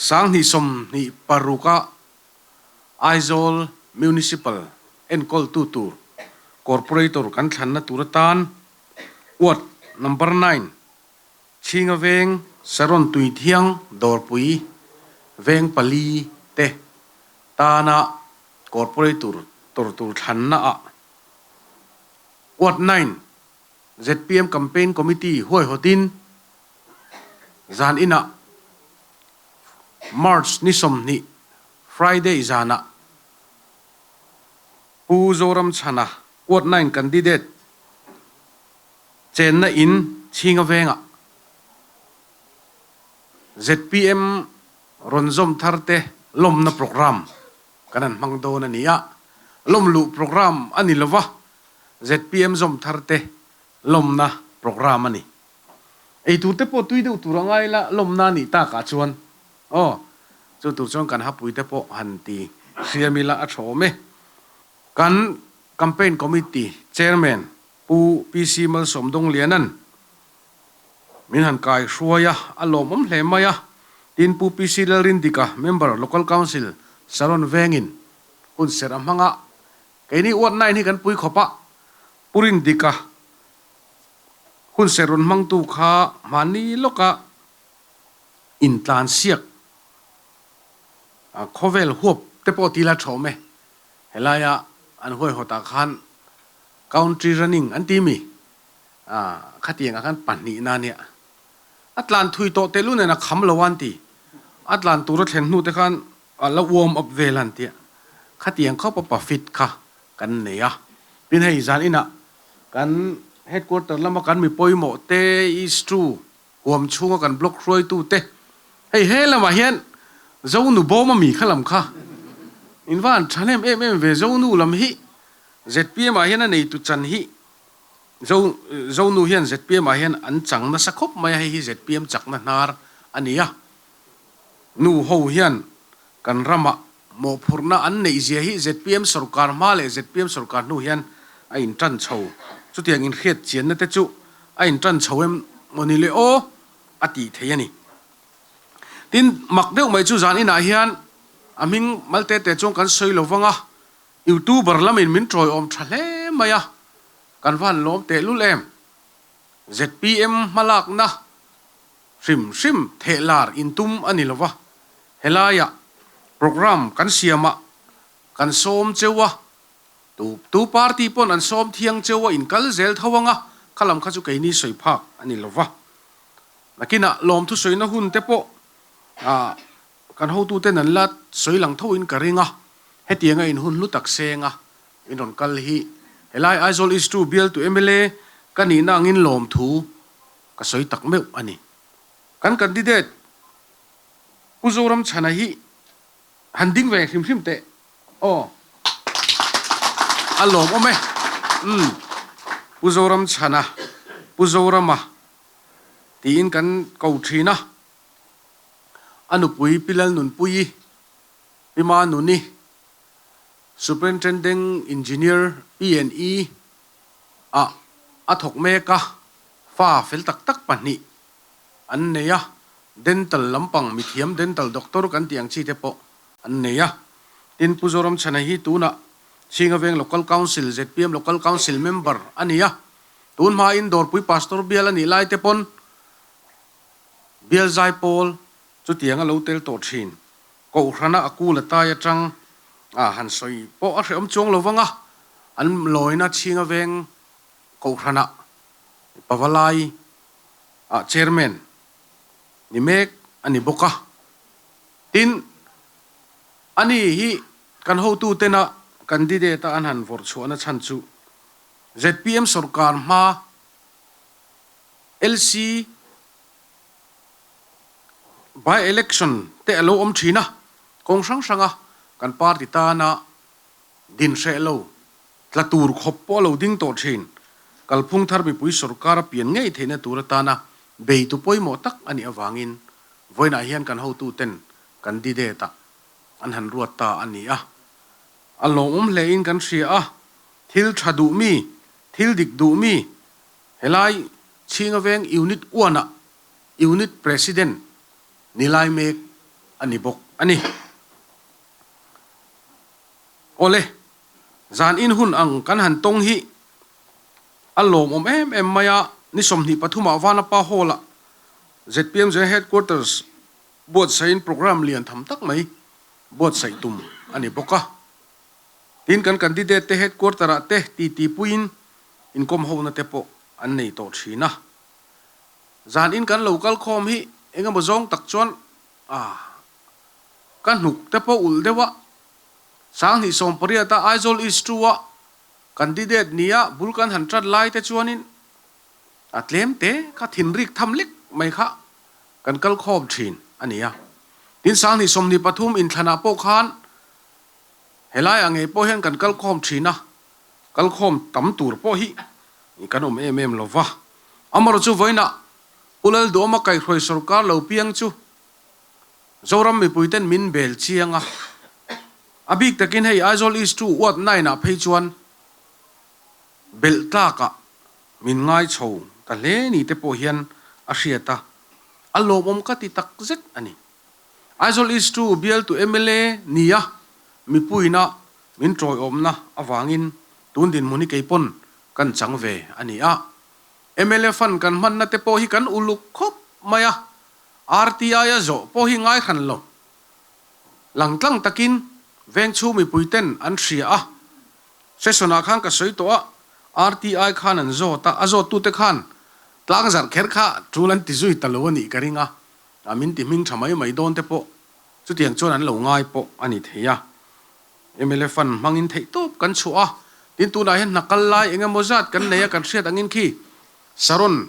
2026 a Aizawl Municipal enkawltu tur Corporator kan thlanna tur atan Ward Number 9 Chhinga Veng Saron Tuithiang Dawrpui Veng pali te tana Corporator tor tur thlanna ah Ward 9 ZPM Campaign Committee huaihawtin zan inah March ni 20 Friday zanah Pu Zoramchhana Ward 9 candidate chenna in Chhinga Vengah ZPM rawn zawm thar te lawmna program kan han hmang dawn a ni a, lawm luh program a ni lova, ZPM zawm thar te lawmna program a ni. Ei tur te pawh tui deuh tur a ngai la, lawmna a nih takah chuan aw, chu tur chuan kan hapui te pawh han ti hriam ila a tha awm e. Kan Campaign Committee Chairman Pu PC Malsawmdawngliana'n min han kai hruai a, a lawmawm hle mai a, tin Pu PC Lalrindika, Member, Local Council, Saron Vengin hun serh a hmang a, keini Ward 9 hi kan pui khawp a, Pu Rindika hun serh rawn hmangtu kha hmanni lawka intlan siak khawvel huap te pawh ti la thawm e, helaia an huaihawtah khan Country running an ti mi? Khatiang ah khan pahnihna nia. A tlan thui tawh telun nen a kham lo a an ti. A tlan tur a thlen hnu te khan a la warm up vel a an tia. Khatiang khawp a pa fit kha kan nei a. Tin hei zan inah kan headquarter lama kan mi pawimawh te is true huam chhunga kan block hruaitu te hei he lamah hian Zonu bawm a mi kha lam kha in va han thahnem em em ve Zonu lam hi ZPM ah hian a neitu chan hi Zo Zonu hian ZPM ah hian an chang nasa khawp mai a hei hi ZPM chakna hnar a ni a nu ho hian kan ramah mawhphurhna an neih zia hi ZPM sorkar hma leh ZPM sorkar hnu hian a in tan chho. Chutiang inhriat chianna te chu a in tan chho em maw ni le aw a tih theih a ni. Tin, mak deuh mai chu zan inah hian a hming malte te chuan kan sawi lo vang a, YouTuber lamin min tawiawm tha hle mai a, kan va han lawm tehlul em. ZPM hmalakna Hrim hrim thehlar intum a ni lova, helaiah programme kan siamah kan sawm cheu a, tu tu party pawn an sawm thiang cheu a inkal zel tho anga, kha lam kha chu keini sawi phak a ni lova. Nakinah lawmthu sawina hun te pawh kan hotuten an la sawi lang thoin ka ring a, hetianga in hun hlu tak seng a in rawn kal hi helai Aizawl East 2 bialtu mla ka nihna angin lawmthu Ka sawi tak meuh a ni. Kan candidate Pu Zoramchhana hi han ding ve hrim hrim teh aw. A lawmawm e. Umm. Pu Zoramchhana, Pu Zorama tiin kan ko thin a. A nupui Pi Lalnunpuii, Pi Manuni, Superintending Engineer P&E ah a thawk mek a. Fa fel tak tak pahnih an nei a, dental lampang mithiam dental doctor kan tih ang chi te pawh an nei a. Tin, Pu Zoramchhana hi tunah Chhinga Veng Local Council, zpm Local Council member a ni a, tun hmain Dawrpui Pastor bial a nih lai te pawn bial zai pawl chutiang a lo tel tawh thin. Kohhrana a kul a tai atang a han sawi pawh a hrehawm chuang lo vang a, an lawina Chhinga Veng Kohhranah Pavalai ah Chairman ni mek a ni bawk a. Tin, ani hi kan hotu tena candidate a an han vawrh chhuahna chhan chu zpm sorkar hma LC by election te a lo awm thin a, kawng hrang hranga kan party tana din hreh lo Tla tur khawp pawh a lo ding tawh thin. Kalphung thar mipui sorkar a pian ngei theihna tur atana beitu pawimawh tak a nih avangin vawiinah hian kan hotuten candidate-ah an han ruat ta a ni a. A lawmawm hlein kan hria a, thil tha duh mi, thil dik duh mi, helai Chhinga Veng Unit 1-ah Unit President ni lai mek. a ni bawk a ni. Awle, zan in hun ang kan han tawng hi a lawmawm em em mai a, ni 23 ah Vanapa Hall ah zpm General Headquarters buatsaihin programme lian tham tak mai buatsaih tum a ni bawk a. Tin, kan candidate te headquarter ah te titi puiin inkawm hona te pawh an nei tawh thin a. Zan in kan lo kal khawm hi eng emaw zawng tak chuan ah ka hnuk te pawh ulh deuh a, 2018 a Aizawl East 2 a candidate nia bul kan han tat lai te chuanin a tlem te kha thinrik tham lek mai kha kan kal khawm thin a ni a. Tin, 2023 inthlanah pawh khan helaiah ngei pawh hian kan kal khawm thin a, kal khawm tam tur pawh hi kan awm em em lo va. Amaherawhchu chu vawiinah Pu Lalduhawma kaihhruai sorkar lo piang chu Zoram mipuiten min bel chiang a. A bik takin hei Aizawl East 2 Ward 9 ah phei chuan belh tlakah min ngai chho ta hle ni te pawh hian a hriat a, a lawmawm ka ti tak zet a ni. Aizawl East 2 bialtu mla nia mipuina min tawiawmna avangin tun dinhmun hi keipawn kan chang ve a ni a. Mla fund kan hmanna te pawh hi kan uluk khawp mai a, RTI a zawh pawh hi ngai hran lo. Langtlang takin vengchhung mipuiten an hria a, session ah khan ka sawi tawh a, RTI khan an zawt a, a zawttute khan tlang zarh kher kha tul an ti zui ta lo a nih ka ring a, a min ti hming tha mai mai dawn te pawh chutiang chuan an lo ngai pawh a ni thei a. Mla fund hmangin theihtawp kan chhuah a, tin tunah hian hna kal lai eng emaw zat kan nei a, kan hriat angin khi Saron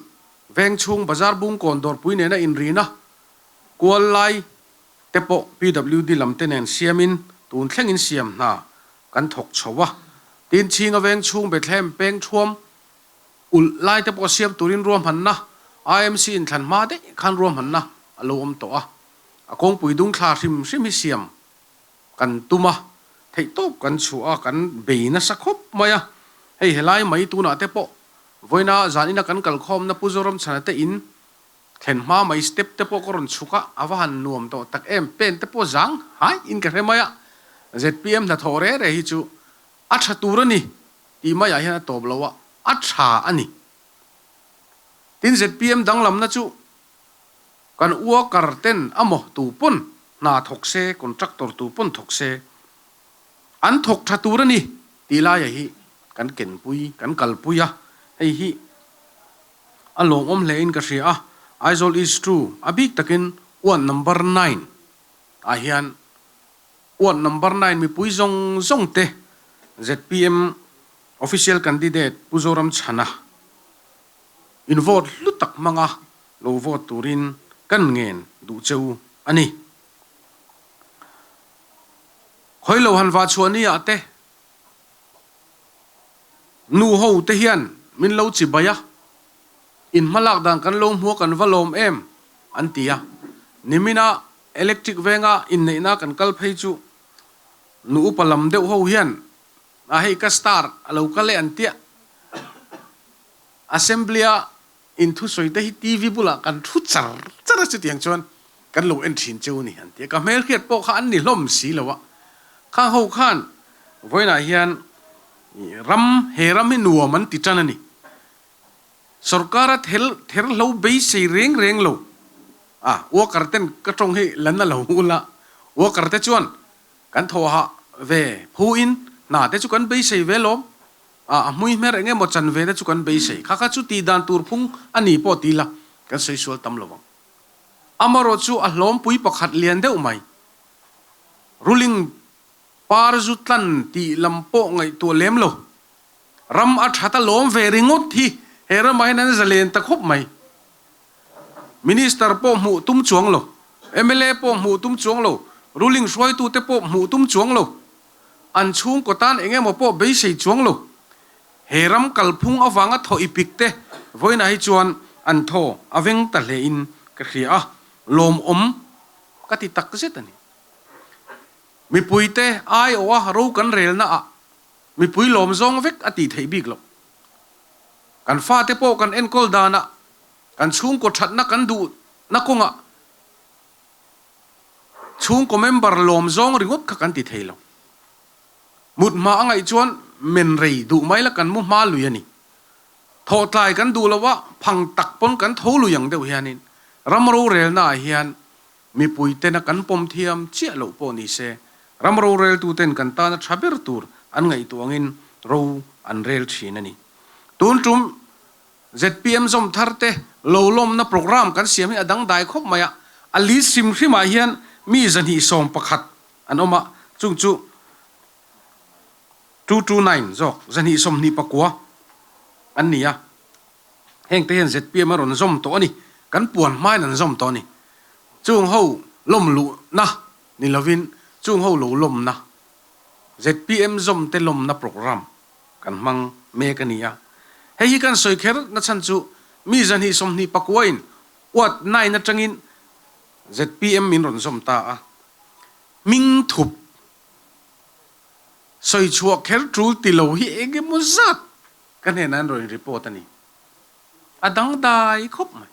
vengchhung bazar bungkawn dawrpui nena inrina kual lai te pawh PWD lam te nen siamin tun thlengin siam hna kan thawk chho a. Tin, Chhinga veng chhung Bethlehem peng thuam ulh lai te pawh siam turin ruahmanna IMC inthlan hma daih khan ruahmanna a lo awm tawh a. A kawngpui dung thla hrim hrim hi siam kan tum a, theihtawp kan chhuah a, kan bei nasa khawp mai a. Hei helai mai tunah te pawh vawiina zanina kan kalkhawmna Pu Zoramchhana te in Thlen hma mai step te pawh ka rawn chhuk a, a va han nuam tawh tak em, pen te pawh zang hai in ka hre mai a, zpm hnathawh re re hi chu a tha tur a ni tih maiah hian a tawp lo a, a tha a ni. Tin zpm danglamna chu kan worker ten amaw tu pawn hna thawk se, contractor tu pawn thawk se, an thawk tha tur a ni tih laia hi kan kenpui, kan kalpui a, hei hi A lawmawm hle in ka hria a, Aizawl East 2 a bik takin Ward number 9 ah hian Ward number 9 mipui zawng zawng te zpm Official Candidate Pu Zoramchhana in vote hlu tak hmanga lo vote turin kan ngen duh che u a ni. Khawilo han vah chhuah ni ah te Nu ho te hian min lo chi bai a, in hmalak dan kan lo hmuak an va lawm em an ti a. Nimina electric venga inneihna kan kal phei chu nu upa lam deuh ho hian a hei ka star a lo kal e an tia. Assembly a in thusawi te hi TV bulah kan thu char char a chutiang chuan kan lo en thin cheu ni an ti a, ka hmelhriat pawh kha an ni hlawm si lo a, khang ho khan vawiinah hian ram he ram hi nuam an ti tan a ni. Sorkara thel ther hlo beisei reng reng lo a, worker ten ka tawng hi la na lo ula, worker te chuan kan thawhah ve phu in hna te chu kan beisei ve lawm A, a hmui hmer eng emaw chan ve te chu kan beisei. Kha kha chu tih dan tur phung a ni pawh ti ila kan sawi sual tam lo ang. Amaherawh chu a hlawmpui pakhat lian deuh mai. Ruling par zu tlan tih lam pawh ngaihtuah lem lo. Ram a that a lawm ve ringawt hi he ramah hian an zalen ta khawp mai. Minister pawh hmuh tum chuang lo, mla pawh hmuh tum chuang lo, ruling hruaitute pawh hmuh tum chuang lo. An chhungkaw tan eng emaw pawh beisei chuang lo. He ram kalphung avanga thaw i pik te vawiinah hi chuan an thaw a veng ta hle in ka hria a, lawmawm ka ti tak zet a ni. Mipuite aiawha ro kan relna ah mipui lawm zawng vek a tih theih bik loh. Kan fate pawh kan enkawl danah, kan chhungkaw thatna kan duhna kawngah. Chhungkaw member lawm zawng ringawt kha kan ti thei lo. Mut hma a ngaih chuan men rei duh mai la kan mu hma lui a ni. Thawhtlai kan duh lo a, phang tak pawn kan tho lui ang deuh hianin ram rorelna ah hian mipui tena kan pawm thiam chiah loh pawh ni se, ram roreltu ten kan tana tha ber tur an ngaihtuah angin ro an rel thin a ni. Tun tum zpm zawm thar te lo lawmna programme kan siam hi a dangdai khawp mai a, a list hrim hrimah hian mi 211 an awm a, chung chu 229 zawk 229 an ni a, heng te hian zpm a rawn zawm tawh a ni, kan puan hmain an zawm tawh a ni. Chung ho lawm luhna ni lovin chung ho lo lawmna zpm zawm te lawmna programme kan hmang mek a ni a. Hei hi kan sawi kher na chhan chu mi 229 in ward nine atangin zpm min rawn zawm ta a, hming thup sawi chhuah kher tul ti lo hi eng emaw zat ka hnenah an rawn report a ni. A dangdai khawp mai.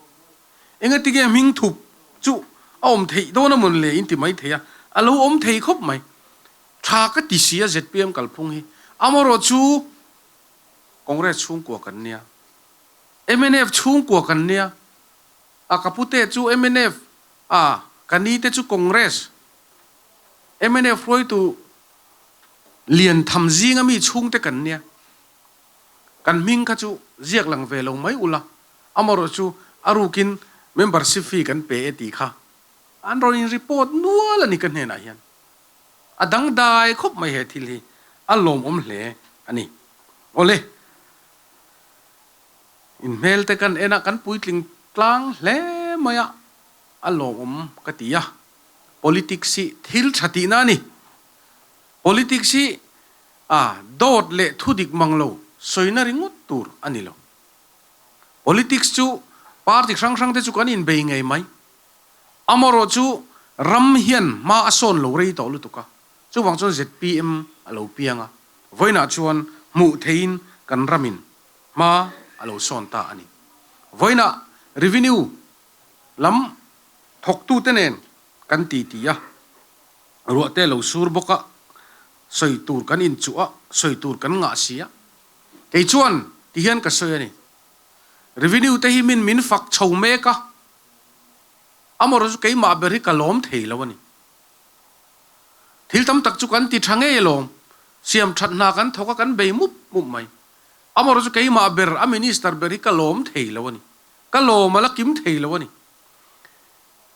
Engatinge hming thup chu a awm theih dawn a mawn le in ti mai thei a, a lo awm thei khawp mai. Tha ka ti si a zpm kalphung hi. Amarawh chu Congress chhungkua kan nia, mnf chhungkua kan nia, a ka pute chu mnf a, ka ni te chu Congress, mnf hruaitu lian tham zinga mi chhungte kan nia. Kan hming kha chu ziak lang ve lo mai ula, amarawh chu a rukin membership fee kan pe e tih kha an rawn in report nual a ni ka hnenah hian. A dangdai khawp mai he thil hi, a lawmawm hle a ni. Awle, in hmel te kan en a, kan puitling tlang hle mai a, a lawmawm ka ti a. Politics hi thil tha tihna a ni. Politics hi a dawt leh thudik mang lo sawina ringawt tur a ni lo. Politics chu party hrang hrang te chu kan inbei ngei mai. Amarawh chu ram hian hma a sawn lo rei tawh lutuk a, chuvang chuan zpm a lo piang a, vawiinah chuan hmuh theihin kan ramin hma a lo sawn ta a ni. Vawiinah revenue lam thawktute nen kan titi a, ruahte a lo sur bawk a, sawi tur kan inchuh a, sawi tur kan ngah si a. Kei chuan tihian ka sawi a ni, revenue te hi min min fak chho mek a, Amarawh chu keimah ber hi ka lawm thei lo a ni. Thil tam tak chu kan ti tha ngei alawm, siam that hna kan thawk a kan bei mup mup mai. Amarawh chu keimah ber a minister ber hi ka lawm thei lo a ni. Ka lawm a la kim thei lo a ni.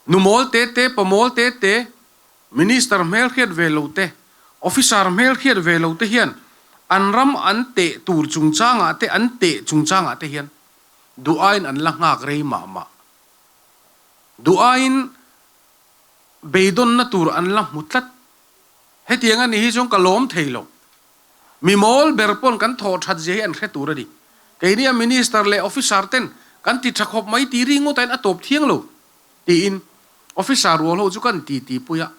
Nu mawl te te, pa mawl te te, minister hmel hriat ve lo te, officer hmel hriat ve lo te hian an ram an teh tur chungchangah te an teh chungchangah te hian duh aiin an la nghak rei mah mah. Duh aiin beidawnna tur an la hmu tlat. Hetiang a nih hi chuan ka lawm thei lo. Mi mawl ber pawn kan thawh that zia hi an hre tur a ni. Keini a Minister leh Officer ten kan ti tha khawp mai tih ringawt ain a tawp thiang lo tiin Officer rual ho chu kan ti ti pui a,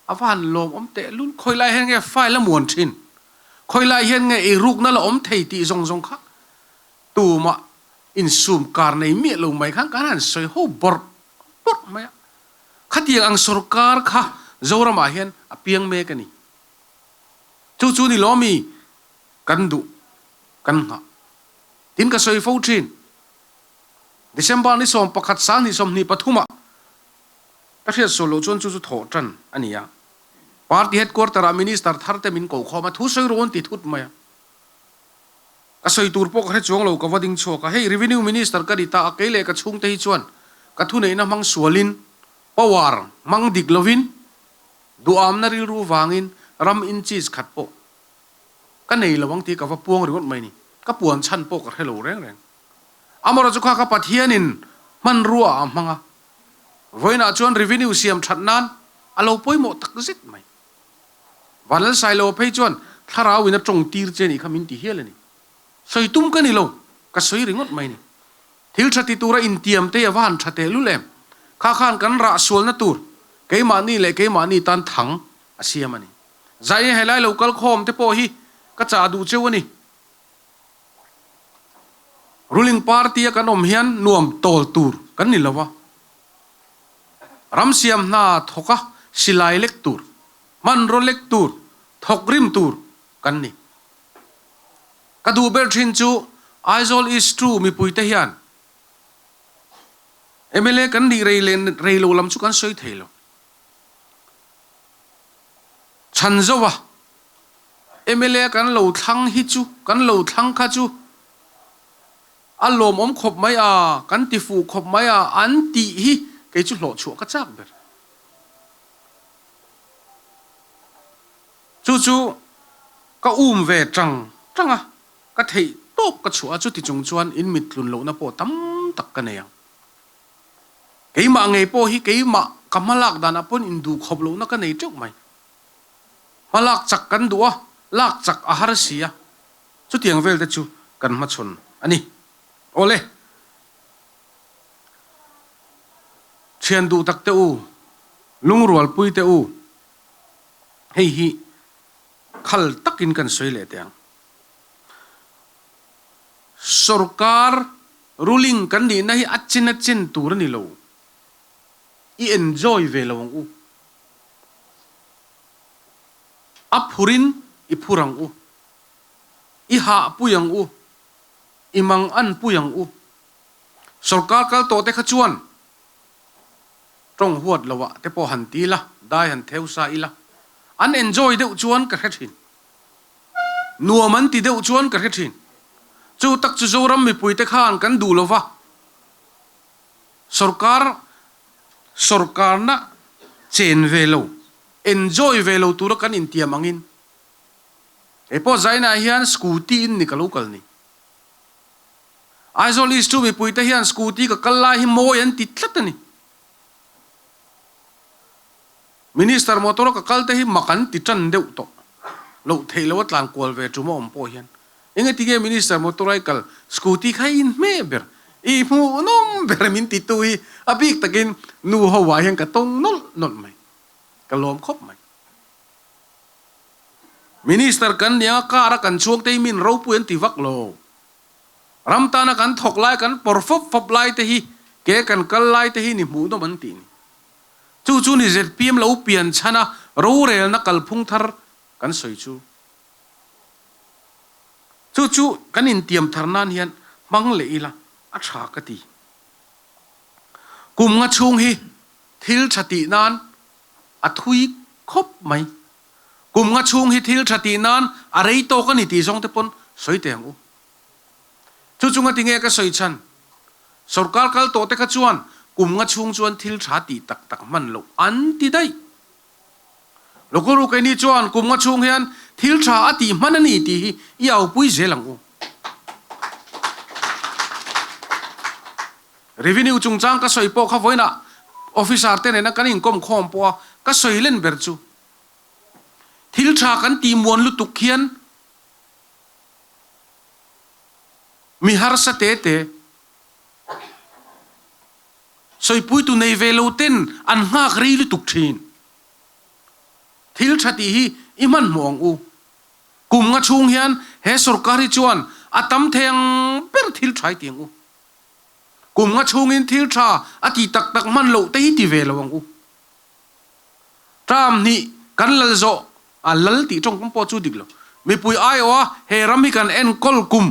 a va han lawmawm teh lul. Khawi lai hian nge file a muan thin? Khawi lai hian nge eirukna la awm thei tih zawng zawng kha tumah insum kar nei miah lo mai khan kan han sawi ho bawrh bawrh mai a, khatiang ang sorkar kha Zoramah hian a piang mek a ni. Chu chu ni lawmi kan duh kan nghah. Tin ka sawi fo thin. December ni 11 2023 ah ka hriat sual loh chuan chu chu thawh tan a ni a. Party headquarter ah minister thar te min kokhawm a, thu sawi rawn ti thut mai a. Ka sawi tur pawh ka hre chuang lo, ka va ding chhuak a, hei Revenue Minister ka ni ta a, kei leh ka chhungte hi chuan ka thuneihna hmang sualin, power hmang dik lovin, duhamna rilru vangin ram inches khat pawh ka nei lo ang tih ka va puang ringawt mai ni, ka puan chhan pawh ka hre lo reng reng. Amarawh chu kha ka Pathianin hmanrua ah a hmang a, vawiinah chuan Revenue siam that nan a lo pawimawh tak zet mai. Vanlalsailo phei chuan thlarau in a tawng tir che nih kha min ti hial a ni. Sawi tum ka ni lo, ka sawi ringawt mai ni. Thil tha ti tura intiam te hi a va han tha teh lul em? Kha khan kan rah sualna tur keimahni leh keimahni tan thang a siam a ni. Zai helai lo kal khawm te pawh hi ka chah duh cheu a ni. Ruling party a kan awm hian nuam tawl tur kan ni lo a. Ram siam hna thawk a, Silai lek tur, hmanraw lek tur, thawk rim tur kan ni. Ka duh ber thin chu Aizawl East Two mipuite hian mla kan nih rei leh rei lo lam chu kan sawi thei lo. Chhan zo a, mla kan lo thlang hi chu, kan lo thlang kha chu a lawmawm khawp mai a, kan ti fuh khawp mai a an tih hi kei chu hlawhchhuah ka chak ber. Chu chu ka um ve tang tang a, ka theih tawp ka chhuah a, chuti chung chuan in mit tlun lohna pawh tam tak ka nei ang. Keimah ngei pawh hi keimah ka hmalak danah pawn induh khawp lohna ka nei teuh mai. Hmalak chak kan duh a, lak chak a har si a, chutiang vel te chu kan hmachhawn a ni. Awle! Thian duh tak te u, lungrualpui te u, hei hi khal takin kan sawi leh teh ang. Sorkar ruling kan nihna hi a chin a chin tur a ni lo. I enjoy ve lo ang u. A phurin i phur ang u. I hahpui ang u. I manganpui ang u. Sorkar kal tawh te kha chuan tawng huat loh ah te pawh han ti ila, dai han theu sa ila, an enjoy deuh chuan ka hre thin. Nuam an ti deuh chuan ka hre thin. Chu tak chu Zoram mipui te khan kan duh lova, sorkar sorkarna chen ve lo, enjoy ve lo tura kan intiam angin, kei pawh Zaina hian scooty in ni ka lo kal ni. Aizawl East chu mipuite hian scooty ka kal lai hi mawi an ti tlat a ni. Minister motor a ka kal te hi mak an ti tan deuh tawh. Loh theih loh a tlan kual ve tum a awm pawh hian. Engati nge Minister motor a i kal scooty kha i inhmeh ber, i hmuhnawm ber min ti tu hi a bik takin nu ho ah hian ka tawng nawlh nawlh mai. Ka lawm khawp mai. Minister kan nia car a kan chuang te hi min ropui an ti vak lo. Ram tana kan thawk lai kan pawr fawp fawp lai te hi ke kan kal lai te hi ni hmuhnawm an tih ni. Chu chu ni zpm lo pian chhan a rorelna kalphung thar kan sawi chu. Chu chu kan intiam thar nan hian hmang leh ila a tha ka ti. Kum nga chhung hi thil tha tih nan a thui khawp mai. Kum nga chhung hi thil tha tih nan a rei tawk a ni tih zawng te pawn sawi teh ang u. Chu chunga tinge ka sawi chhan? Sorkar kal tawh te kha chuan kum nga chhung chuan thil tha tih tak tak hman loh an ti daih. Local ru keini chuan kum nga chhung hian thil tha a tih hman a ni tih hi i aupui zel ang u. Revenue chungchang ka sawi pawh kha vawiinah officer te nena kan inkawm khawm pawh a ka sawi len ber chu thil tha kan tih muan lutuk hian mi harsa te te sawipuitu nei ve lo ten an nghak rei lutuk thin. Thil tha tih hi i hmanhmawh ang u. Kum nga chhung hian he sorkar hi chuan a tam thei ang ber thil tha i ti ang u. Kum nga chhungin thil tha a ti tak tak hman loh te hi ti ve lo ang u. Term hnih kan lal zawh a lal tih tawngkam pawh chu dik lo. Mipui aiawh a he ram hi kan enkawl kum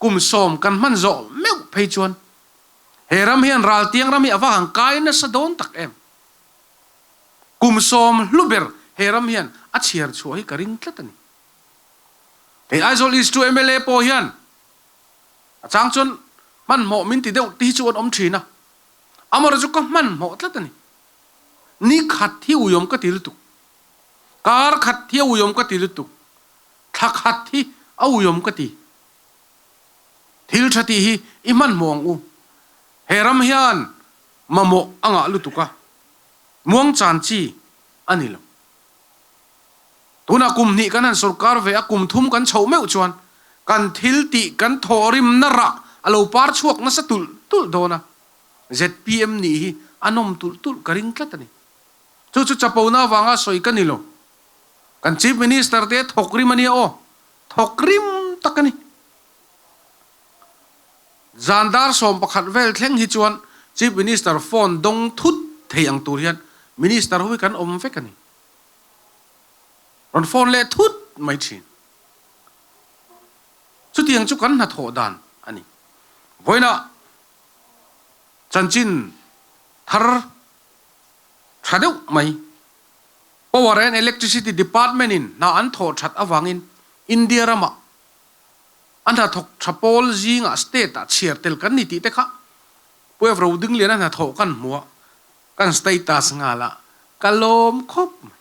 kum sawm kan hman zawh meuh phei chuan he ram hian raltiang ram hi a va han kai nasa dawn tak em. Kum sawm hlu ber he ram hian a chhiar chhuah hi ka ring tlat a ni. Hei Aizawl East chu mla pawh hian A chang chuan hmanhmawh min ti deuh te hi chu an awm thin a, amaherawhchu chu ka hmanhmawh tlat a ni. Ni khat hi uiawm ka ti lutuk, kar khat hi a uiawm ka ti lutuk, thla khat hi a uiawm ka ti. Thil tha tih hi i hmanhmawh ang u. He ram hian mamawh a ngah lutuk a, muangchan chi a ni lo. Tunah kum hnih kan han sorkar ve a, kum thum kan chhoh meuh chuan kan thil tih kan thawhrimna rah a lo par chhuak nasa tulh tulh dawn a, zpm nih hi a nawm tulh tulh ka ring tlat a ni. Chu chu chapona avanga sawi ka ni lo. Kan Chief Minister te thawkrim a nia aw, thawkrim tak a ni. Zan dar 11 vel thleng hi chuan Chief Minister phone dawng thut thei ang tur hian. Minister ho hi kan awm vek a ni. Rawn phone leh thut mai thin. Chutiang chu kan hnathawh dan a ni. Vawiinah chanchin thar tha deuh mai Power and Electricity Department in hna an thawh that avangin India ramah a hnathawk tha pawl zingah state ah chhiar tel kan ni tih te kha Pu Evro Dingliana hnathawh kan hmu a, kan status nghal a, ka lawm khawp mai.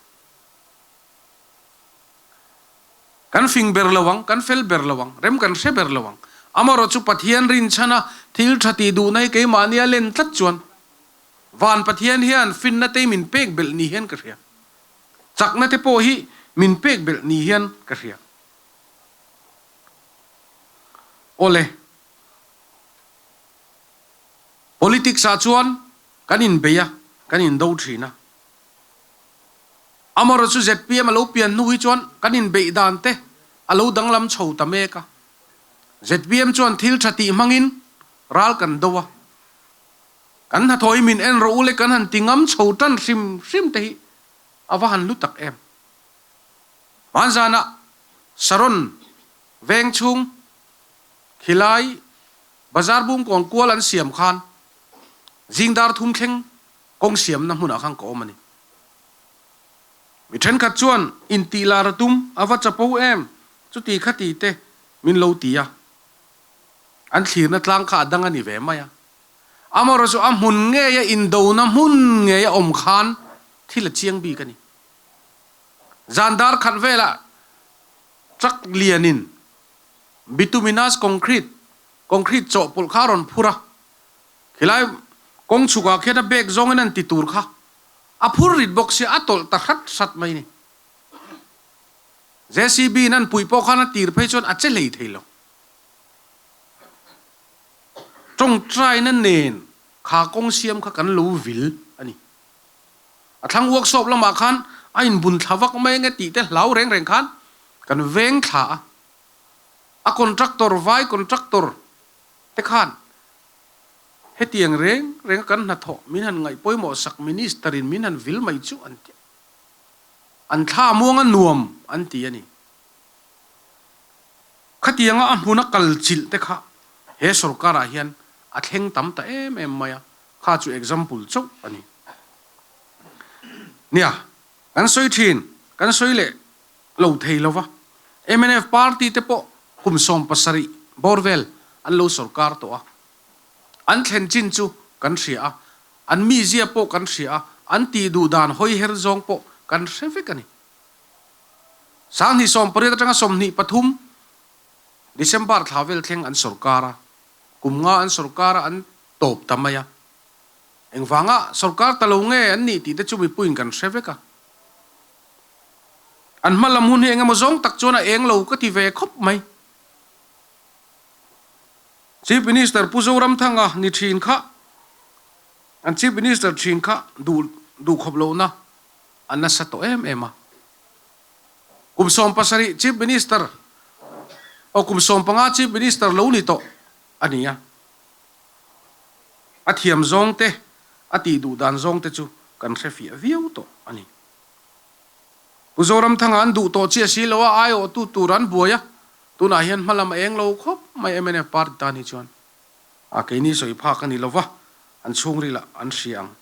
Kan fing ber lo ang, kan fel ber lo ang, rem kan hre ber lo ang. Amaherawh chu Pathian rinchhana thil tha tih duhna hi keimahnia len tlat chuan Van Pathian hian finna te min pek belh ni hian ka hria. Chakna te pawh hi min pek belh ni hian ka hria. Awle, politics ah chuan kan inbei a, kan indo thin a. Amaherawh chu zpm a lo pian hnu hi chuan kan inbeih dan te a lo danglam chho ta mek a. Zpm chuan thil tha tih hmangin ral kan do a. Kan hnathawh hi min en rawh u le kan han ti ngam chho tan hrim hrim te hi a va han hlu tak em. Hmanzanah Saron veng chhung khilai bazar bungkawn kual an siam khan zingdar thum thleng kawng siamna hmunah khan ka awm a ni. Mi thenkhat chuan intih lar a tum a va chapo em chuti khati te min lo ti a, an thlirna tlang kha a dang a ni ve mai a. Amaherawhchu a hmun ngeia indona hmun ngeia awm khan thil a chiang bik a ni. Zan dar khat velah truck lianin bituminous concrete, concrete chawhpawlh kha a rawn phur a, khilai kawng chhukah khian a bag zawngin an ti tur kha a phur rit bawk sia a tawlh ta hrat hrat mai a ni. JCB in an puih pawh khan a tir phei chuan a che hlei thei lo. Tawngtaina nen kha kawng siam kha kan lo vil a ni. A thlang workshop lamah khan a inbun thla vak mai ange tih te hlau reng reng khan kan veng thla a. A contractor, vai contractor te khan hetiang reng renga kan hnathawh min han ngaih pawimawh sak minister in min han vil mai chu an ti a. An thla muang a nuam an ti a ni. Khatianga a hmuna kal chilh te kha he sorkarah hian a thleng tam ta em em mai a, kha chu example chauh a ni. Nia, kan sawi thin, kan sawi leh lo thei lo va, mnf party te pawh kum 70 bawr vel an lo sorkar tawh a, an thlen chin chu kan hria a, an mizia pawh kan hria a, an tih duh dan hawi her zawng pawh kan hre vek a ni. 2018 atanga 23 December thla vel thleng an sorkar a, kum nga an sorkar a an tawp ta mai a. Engvanga sorkar ta lo nge an nih tih te chu mipuiin kan hre vek a. An hma lam hun hi engemaw zawng tak chuan a eng lo ka ti ve khawp mai. Chief Minister Pu Zoramthanga ni thin kha, an Chief Minister thin kha duh duh khawp lohna a nasa tawh em em a. Kum 70 Chief Minister aw kum 15 Chief Minister lo ni tawh a ni a. A thiam zawng te, a tih duh dan zawng te chu kan hre fiah viau tawh a ni. Pu Zoramthanga an duh tawh chiah si lo a, aiawhtu tur an buai a, tunah hian hma lam a eng lo khawp mai mnf party tan hi chuan a keini sawi phak a ni lo va, an chhungrilah an hria ang.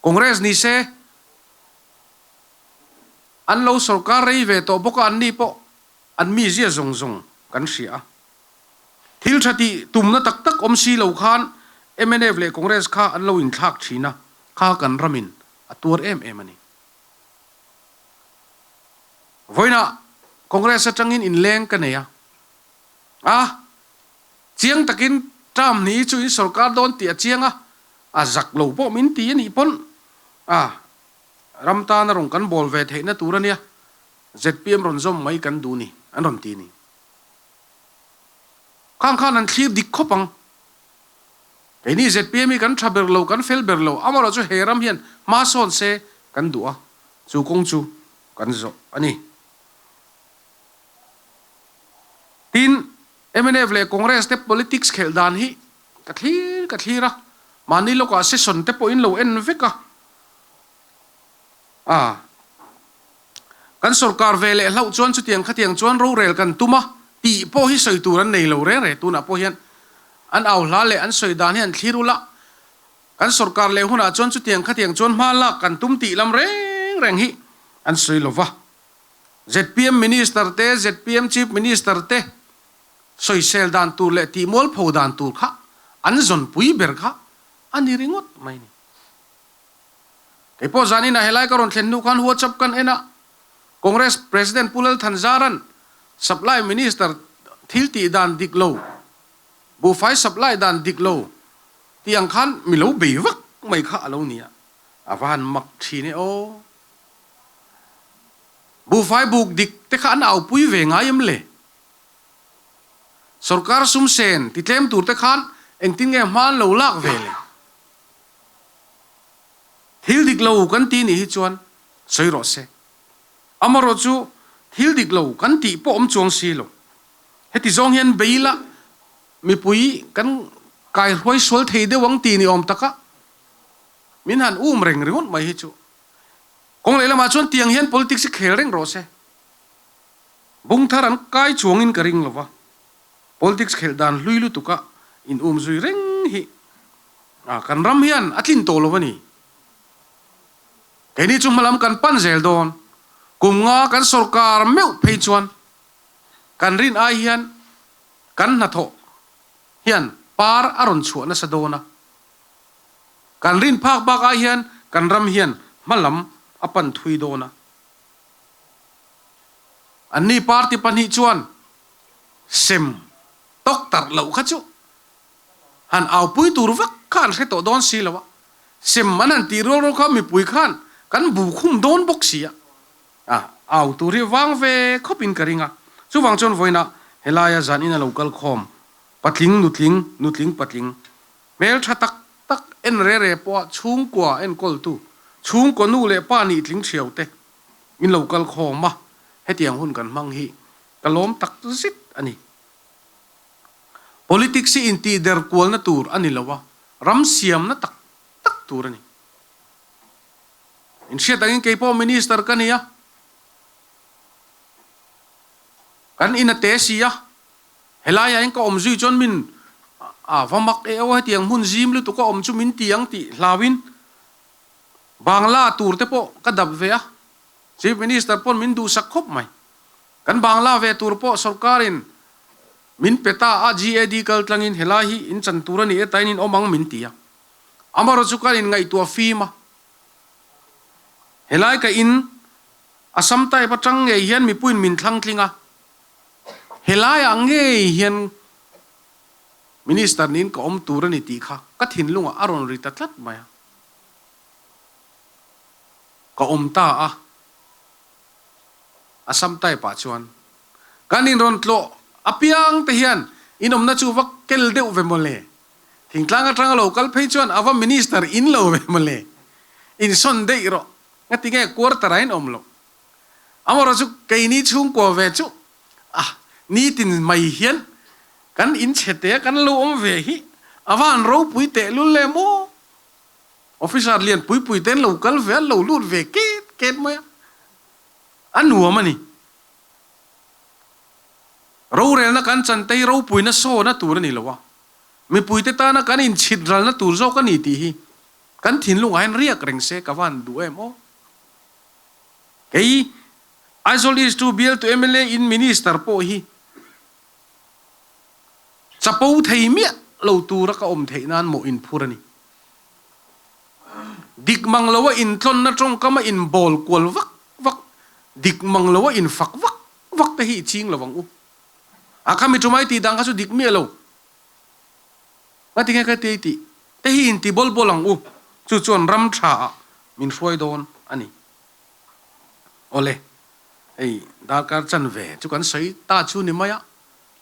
Congress ni se an lo sorkar rei ve tawh bawk a, anni pawh an mizia zawng zawng kan hria a. Thil tha tih tumna tak tak awm si lo khan mnf leh Congress kha an lo inthlak thin a, kha kan ramin a tuar em em a ni. Vawiinah Congress atangin inleng ka nei a, a chiang takin term ni chu in sorkar dawn tih a chiang a, a zak lo pawh min ti a nih pawn a ram tana rawn kan bawl ve theihna tur a nia, zpm rawn zawm mai kan duh ni an rawn ti ni. Khang khan an thlir dik khawp ang. Keini zpm hi kan tha ber lo, kan fel ber lo, amaherawh chu he ram hian hma sawn se kan duh a, chu kawng chu kan zawh a ni. Tin, mnf leh Congress te politics khelh dan hi ka thlir ka thlir a, mahni lawkah session te pawhin lo en vek a. A, kan sorkar ve leh hlauh chuan chutiang khatiang chuan rorel kan tum a tih pawh hi sawi tur an nei lo reng reng. Tunah pawh hian an au hla leh an sawi dan hi an thlir ula, kan sorkar leh hunah chuan chutiang khatiang chuan hma lak kan tum tih lam reng reng hi an sawi lo va. Zpm Minister te, zpm Chief Minister te sawisel dan tur leh tihmualpho dan tur kha an zawnpui ber kha a ni ringawt mai ni. Kei pawh zanin ah helai ka rawn thlen hnu khan WhatsApp kan en a, Congress President Pu Lal Thanzaran Supply Minister thil tih dan dik lo, buhfai supply dan dik lo tih ang khan mi lo bei vak mai kha a lo ni a, a va han mak thin e aw. Buhfai buk dik te kha an aupui ve ngai em le? Sorkar sum sen ti tlem tur te khan engtin nge hma an lo lak ve le? Thil dik lo kan ti nih hi chuan sawi rawh se. Amarawh chu thil dik lo kan tih pawh awm chuang si lo. Heti zawng hian bei ila mipui kan kaihruai sual thei deuh ang ti ni awm taka min han um reng ringawt mai hi chu kawng lehlamah chuan tiang hian politics hi khel reng rawh se. Bung thar an kai chuangin ka ring lova, politics khelh dan hlui lutuka in um zui reng hi kan ram hian a tlin tawh lo a ni. Keini chu hmalam kan pan zel dawn, kum nga kan sorkar meuh phei chuan kan rin ai hian kan hnathawh hian par a rawn chhuah nasa dawn a, kan rin phak bak ai hian kan ram hian hmalam a pan thui dawn a. Anni party pahnih chuan sem tawk tarh loh kha chu han aupui tur vak kha an hre tawh dawn si lo a, sem an han tih rual rual kha mipui khan kan bu khum dawn bawk si a, a au tur hi vang ve khawp in ka ring a, chuvang chuan vawiinah helaia zan in a lo kal khawm patling nutling nutling patling hmel tha tak tak en re re pawha chhungkua enkawltu chhungkaw nu leh pa nih tling thiau te in lo kal khawm a, hetiang hun kan hmang hi ka lawm tak zet a ni. Politics hi intihder kualna tur a ni lo a, ram siamna tak tak tur a ni. Inhriat angin kei pawh Minister ka ni a, kan in a te si a, helaiah hian ka awm zui chuan min a va mak e aw hetiang hmun zim lutuk a awm chu min ti ang tih hlauin Bangla tur te pawh ka dap ve a, Chief Minister pawn min duhsak khawp mai. Kan Bangla ve tur pawh sorkarin min pe ta a, GAD kal tlangin helai hi in chan tur a ni e tain in awm ang min ti a. Amarawh chu kan inngaihtuah fim a. Helai ka in Assam type atang ngei hian mipuiin min thlang tling a, helaiah ngei hian Minister niin ka awm tur a ni tih kha ka thinlungah a rawn ri ta tlat mai a. Ka awm ta a, Assam type ah chuan kan inrawn tlawh apiang te hian inawmna chu va kel deuh ve mawle, thingtlang atanga lo kal phei chuan a va minister in lo ve mawle, insawn daih rawh, ngati nge quarter ah in awm loh. Amarawh chu keini chhungkua ve chu a nitin mai hian kan inchhe te a kan lo awm ve hi a va han ropui tehlul le maw? Officer lian pui pui te an lo kal ve a, an lo lut ve ket ket mai a, a nuam a ni. Rorelna kan chan te hi ropuina sawna tur a ni lo a, mipuite tana kan inchhit ralna tur zawk a ni tih hi kan thinlungah hian riak reng se ka van duh em aw. Kei Aizawl East chu bialtu mla in Minister pawh hi chapo thei miah lo tura ka awm theih nan mawh inphur a ni. Dik mang loa intlawnna tawngkama inbawl kual vak vak, dik mang loa infak vak vak te hi i ching lo ang u. A khami tumai tih dan kha chu dik miah lo. Ngatinge ka ti tih te hi inti bawl bawl ang u. Chu chuan ram tha ah min hruai dawn a ni. Awle, hei darkar chanve chu kan sawi ta chu ni mai a.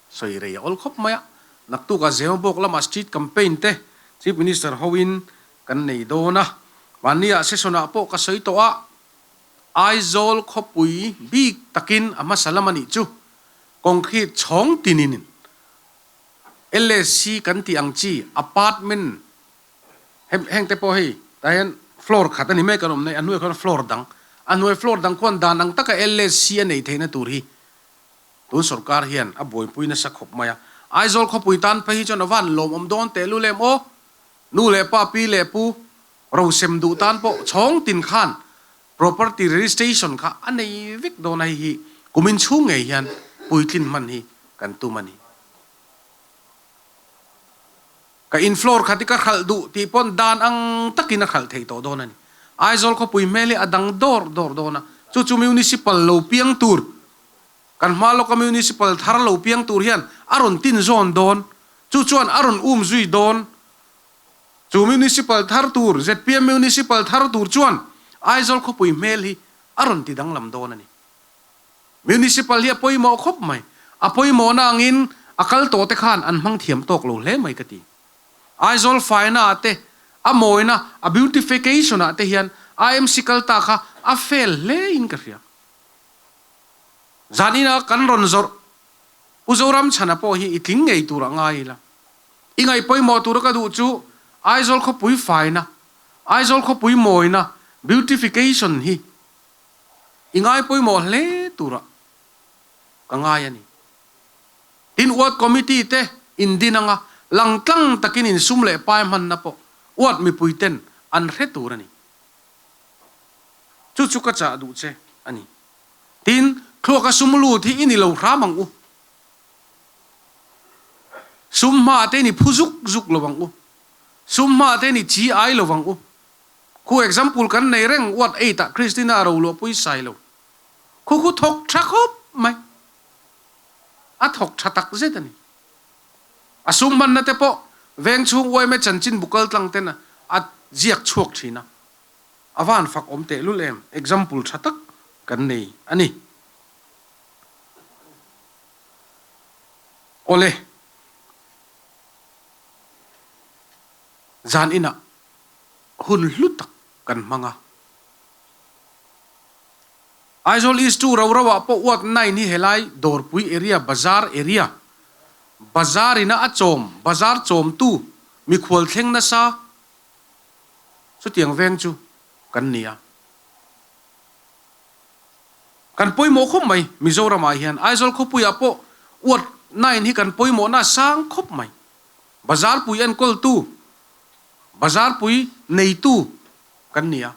Sawi rei a awl khawp mai a, naktukah Zemabawk lamah street campaign te Chief Minister hoin kan nei dawn a, mahniah session ah pawh ka sawi tawh a, Aizawl khawpui bik takin a hmasa lam a nih chu concrete chhawng tinin LSC kan tih ang chi apartment heng te pawh hei tah hian floor khat a ni mek an awm nei, a hnuaiah khuan floor dang. A hnuai floor dang khuan dan ang taka LSC a neih theihna tur hi tun sorkar hian a buaipui nasa khawp mai a. Aizawl khawpui tan phei hi chuan a van lawmawm dawn tehlul em aw. Nu leh pa, pi leh pu rosem duh tan pawh chhawng tin khan property registration kha a nei vek dawn a, hei hi kumin chhung ngei hian puitlin hman hi kan tum a ni. Ka in floor khat hi ka hralh duh tih pawn dan ang takin a hralh theih tawh dawn a ni. Aizawl khawpui hmel hi a dang dawr dawr dawn a, chu chu municipal lo piang tur, kan hma lawka municipal thar lo piang tur hian a rawn tin zawn dawn, chu chuan a rawn um zui dawn. Chu municipal thar tur, zpm municipal thar tur chuan Aizawl khawpui hmel hi a rawn ti danglam dawn a ni. Municipal hi a pawimawh khawp mai. A pawimawhna angin a kal tawh te khan an hmang thiam tawk lo hle mai ka ti. Aizawl faina ah te, a mawina, a beautification ah te hian IMC kal ta kha a fail hle in ka hria. Zan ina kan rawn zawrh Pu Zoramchhana pawh hi i tling ngei tur a ngai ila. I ngaih pawimawh tura ka duh chu Aizawl khawpui faina, Aizawl khawpui mawina, beautification hi I ngai pawimawh hle turah ka ngai a ni. Tin, Ward Committee te indin anga langtlang takin insum leh pai hmanna pawh Ward mipui ten an hre tur a ni. Chu chu ka chah duh che a ni. Tin, thluaka sum lut hi i ni lo hram ang u. Sum hma te ni phu zuk zuk lo ang u. Sum hma te ni chi ai lo ang u. Khu example kan nei reng ward eight ah Christina Roluahpui Sailo khu khu thawk tha khawp mai. A thawk tha tak zet a ni. A sum hmanna te pawh veng chhung yma chanchin bu kal tlang ten a ziak chhuak thin a. A van fak awm tehlul em example tha tak kan nei a ni. Awle. Zan inah hun hlu tak kan hmang a. Aizawl East chu ro ro ah pawh Ward 9 hi helai Dawrpui area Bazar area Bazar ina a chawm Bazar chawmtu mikhual thleng nasa chutiang veng chu kan ni a. Kan pawimawh khawp mai Mizoram ah hian Aizawl khawpui ah pawh Ward 9 hi kan pawimawhna a sang khawp mai. Bazar pui enkawltu Bazarpui neitu kan ni a.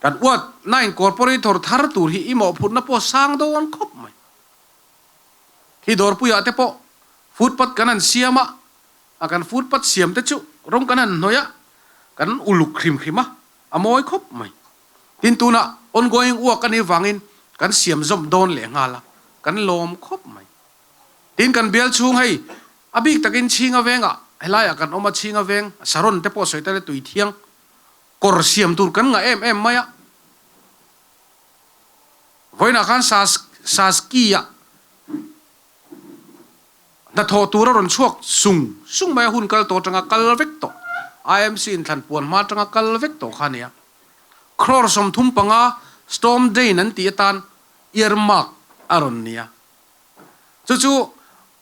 Kan uat na incorporator thar tur hi i mawhphurhna pawh sang dawn khawp mai. Khi dawrpuiah te pawh footpath kan han siam a, a kan footpath siam te chu rawng kan han hnawih a, kan uluk hrim hrim a, a mawi khawp mai. Tin tunah ongoing work a nih vangin kan siam zawm dawn leh nghal a, kan lawm khawp mai. Tin kan bial chhung hei a bik takin Chhinga vengah helaiah kan awm a, Chhinga veng Saron te pawh sawi ta le tui thiang kawr siam tur kan ngah em em mai a. Vawiinah khan Saski ah hnathawh tur a rawn chhuak sung sung mai a, hun kal tawh atanga kal vek tawh IMC in thlan puan hma atanga kal vek tawh kha a ni a. Crore 35 storm drain an tih atan earmark a rawn ni a. Chu chu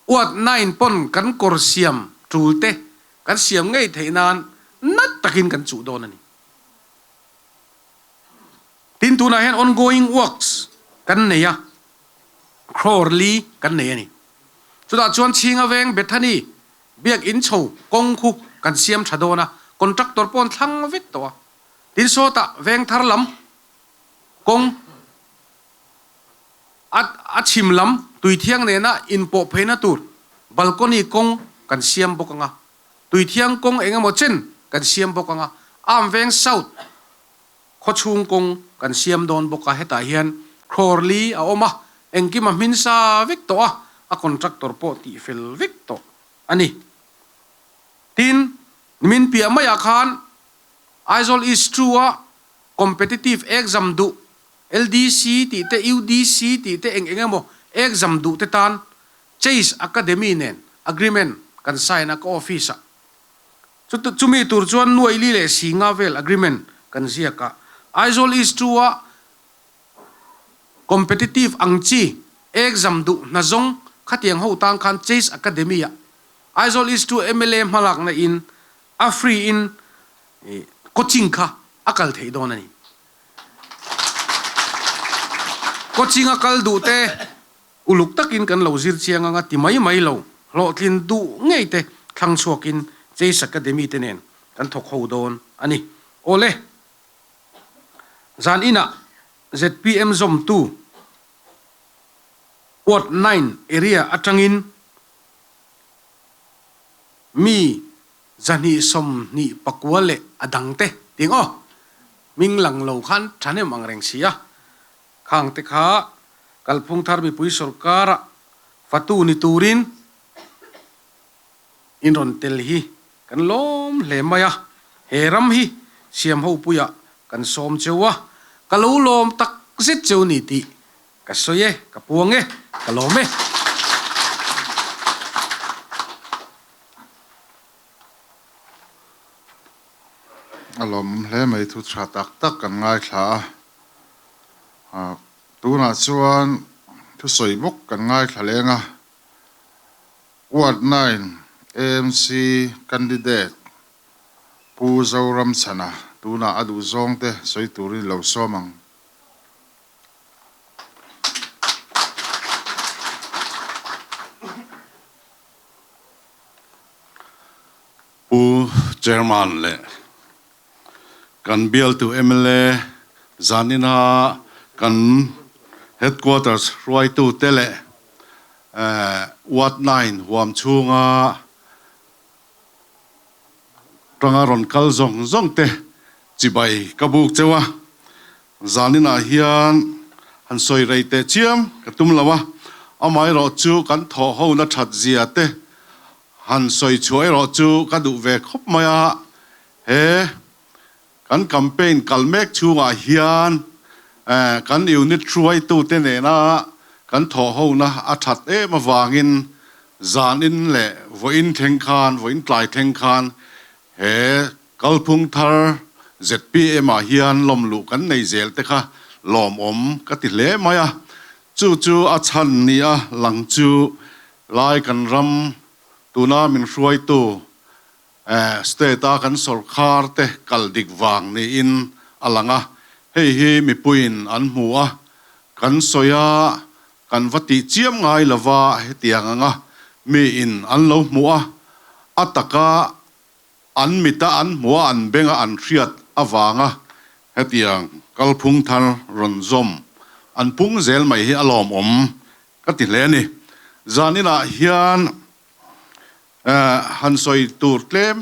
Ward 9 pawn kan kawr siam tul te kan siam ngei theih nan nat takin kan chuh dawn a ni. Tin tunah hian ongoing works kan nei a, crore li kan nei a ni. Chutah chuan Chhinga Veng Bethany biak in chho kawng khu kan siam tha dawn a, contractor pawn thlang vek tawh a. Tin sawtah veng thar lam kawng A a chhim lam Tuithiang nena inpawh pheina tur balcony kawng kan siam bawk ang a, Tuithiang kawng eng emaw chen kan siam bawk ang a, Amveng South khawchhung kawng kan siam dawn bawk a, hetah hian crore li a awm a, engkim a hmin sa vek tawh a, a contractor pawh tihfel vek tawh a ni. Tin, nimin piah maiah khan Aizawl East 2-a competitive exam duh LDC tih te, UDC tih te eng eng emaw exam duh te tan Chase Academy nen agreement kan sign a ka office ah. Chu chumi tur chuan nuaih li leh si nga vel agreement kan ziak a. Aizawl East 2 a competitive ang chi exam duh hna zawng khatiang ho tan khan Chase Academy ah Aizawl East 2 mla hmalakna in a free in coaching kha. a kal theih dawn a ni. Coaching a kal duh te uluk takin kan lo zir chiang anga ti mai mai lo, hlawhtlin duh ngei te thlang chhuakin Chase Academy te nen kan thawk ho dawn a ni. Awle, zan inah zpm zawmtu Ward nine area atangin mi 229 leh a dangte ting aw, hming lang lo khan thahnem ang reng si a, khangte kha kalphung thar mipui sorkara fatu ni turin in rawn tel hi kan lawm hle mai a, he ram hi siam hopuiah kan sawm cheu a, ka lo lawm tak zet cheu ni tih Ka sawi e, ka puang e, ka lawm e. A lawmawm hle mai thu tha tak tak kan ngaithla a, tunah chuan thusawi bawk kan ngaithla leng a, Ward nine AMC candidate Pu Zoramchhana tunah a duhzawng te sawi turin lo sawm ang. Pu Chairman leh kan bialtu mla zanina kan Headquarters hruaitute leh Ward nine huam chhunga tanga rawn kal zawng zawng te chibai ka buk cheu a. Zaninah hian han sawi rei teh chiam ka tum lo a, amaherawh chu kan thawh hona that zia te han sawi chhuah erawh chu ka duh ve khawp mai a, he kan campaign kal mek chhungah hian kan unit hruaitute nena kan thawh hona a that em avangin zanin leh vawiin thleng khan, vawiin tlai thleng khan he Kalphung thar zpm ah hian lawmluh kan nei zel te kha lawmawm ka ti hle mai a, chu chu a chhan ni a lang chu lai kan ram tuna min hruaitu state a kan sawrkhar te kal dik vang niin a lang a, hei hi mipuiin an hmu a, kan sawi a kan va tih chiam ngai lova hetiang anga miin an lo hmu a, a taka An mita an hmuha an benga an hriat avanga hetiang kalphung thar rawn zawm an pung zel mai hi a lawmawm ka ti hle a ni. Zaninah hian han sawi tur tlem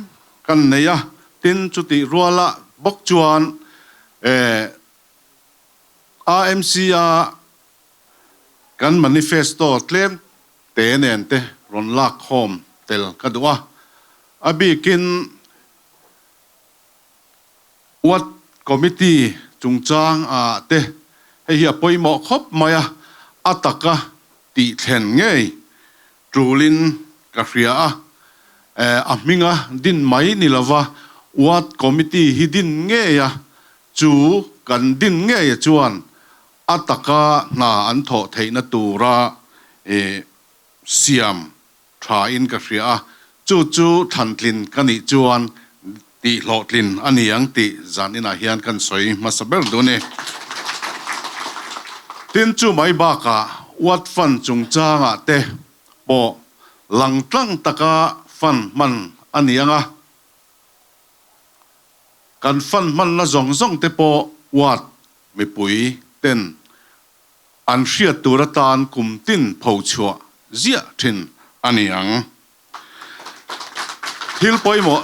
kan nei a, tin chutih ruala bawk chuan AMC-a kan manifesto tlem te nen te rawn lak khawm tel ka duh a, a bikin Ward Committee chungchang ah te hei hi a pawimawh khawp mai a, a taka tih thlen ngei tulin ka hria a, a hminga din mai ni lova Ward Committee hi din ngei a, chu kan din ngei chuan A taka hna an thawh theihna tura siam thain ka hria a, chu chu thlantlin ka nih chuan tihhlawhtlin a ni ang tih zan inah hian kan sawi hmasa ber duh a ni. Tin, chu mai bakah Ward Fund chungchangah te pawh langtlang taka fund hman a ni ang a, kan fund hmanna zawng zawng te pawh Ward Mipui ten an hriat tur atan kum tin pho chhuah ziah thin a ni ang. Thil pawimawh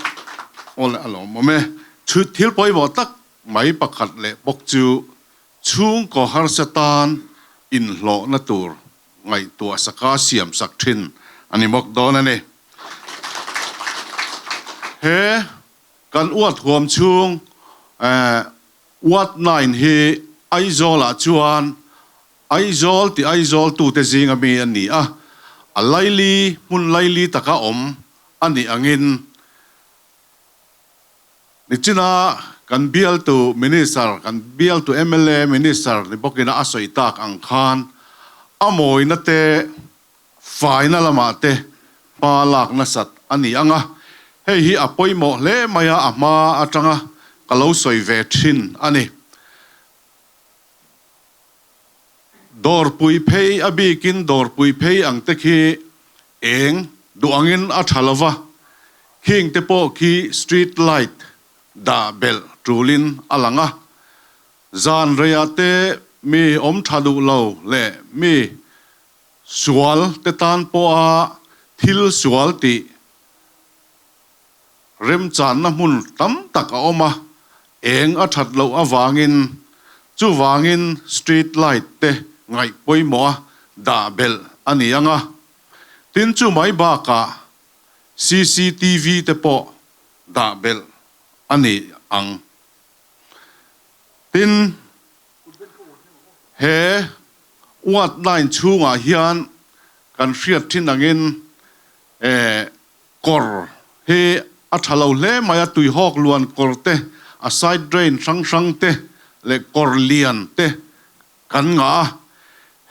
awle a lawmawm e. Thil pawimawh tak mai pakhat leh bawk chu chhungkaw harsa tan inhlawhna tur ngaihtuah saka siam sak thin a ni bawk dawn a ni. He kan uat huam chhung Ward nine hi Aizawlah chuan Aizawl ti Aizawl tute zinga mi a ni a, a laili hmun laili taka awm a nih angin nichina kan bialtu Minister, kan bialtu mla Minister ni bawkina a sawi tak ang khan a mawina te faina lamah te hma lak nasat a ni ang a, hei hi a pawimawh hle mai a, a hma atanga. ka lo sawi ve thin a ni. Dawrpui phei a bikin dawrpui phei ang te khi eng duh angin a tha lova, khing te pawh khi street light dah belh tulin a lang a. Zan reiah te mi awm tha duh lo leh mi sual te tan pawha thil sual tih remchanna hmun tam tak a awm a, eng a that loh avangin chuvangin street light te ngaih pawimawh a dah belh a ni ang a. Tin chu mai bakah cctv te pawh dah belh a ni ang. Tin, he Ward line chhungah hian kan hriat thin angin kawr hi a tha lo hle mai a, tuihawk luan kawr te, a side drain hrang hrang te leh kawr lian te kan ngah a.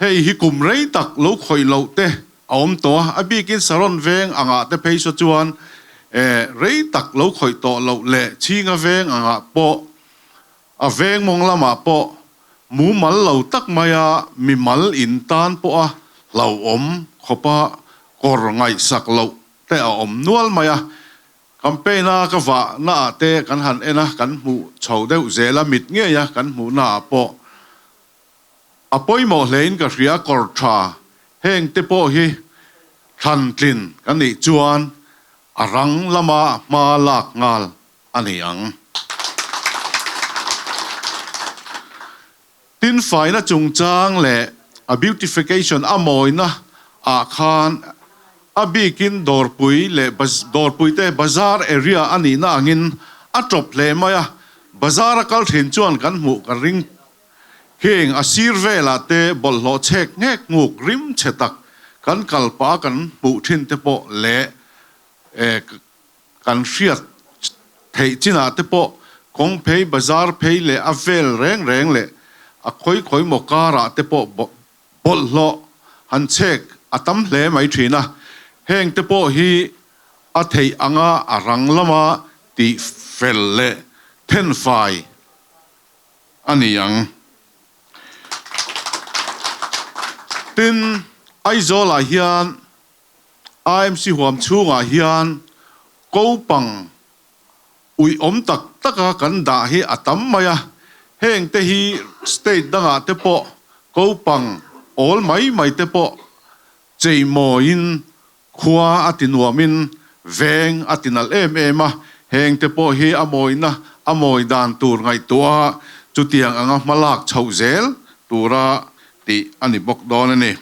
Hei hi kum rei tak lo khawih loh te a awm tawh a, a bikin Saron veng angah te phei saw chuan rei tak lo khawih tawh loh leh Chhinga veng angah pawh a veng mawng lamah pawh mumal lo tak maia mimal in tan pawha hlauhawm khawpa kawr ngaihsak loh te a awm nual mai a. Campaign a ka vah naah te kan han en a, kan hmuh chho deuh zel a, mit ngei a kan hmuh naah pawh a pawimawh hlein ka hria, kawr tha heng te pawh hi thlan tlin ka nih chuan a rang lama hma lak nghal a ni ang. Tin faina chungchang leh a beautification a mawina ah khan a bikin dawrpui leh dawrpui te bazar area a nihna angin a tawp hle mai a, bazar a kal thin chuan kan hmuh ka ring khing a sir velah te bawlhhlawh chhek nghek nguk rim chhe tak kan kal pah a kan hmuh thin te pawh leh Kan hriat theih chinah te pawh kawng phei, bazar phei leh a vel reng reng leh a khawi khawi maw karah te pawh bawlhhlawh han chhek a tam hle mai thin a. Heng te pawh hi a theih anga a rang lama tih fel leh thenfai a ni ang. Tin, Aizawlah hian IMC huam chhungah hian kopang uih awm tak taka kan dah hi a tam mai a, heng te hi state dangah te pawh kopang awl mai mai te pawh cheimawiin khua a ti nuamin veng a ti nalh em em a, heng te pawh hi a mawina a mawi dan tur ngaihtuah a chutiang anga hmalak chhoh zel tura tih a ni bawk dawn a ni.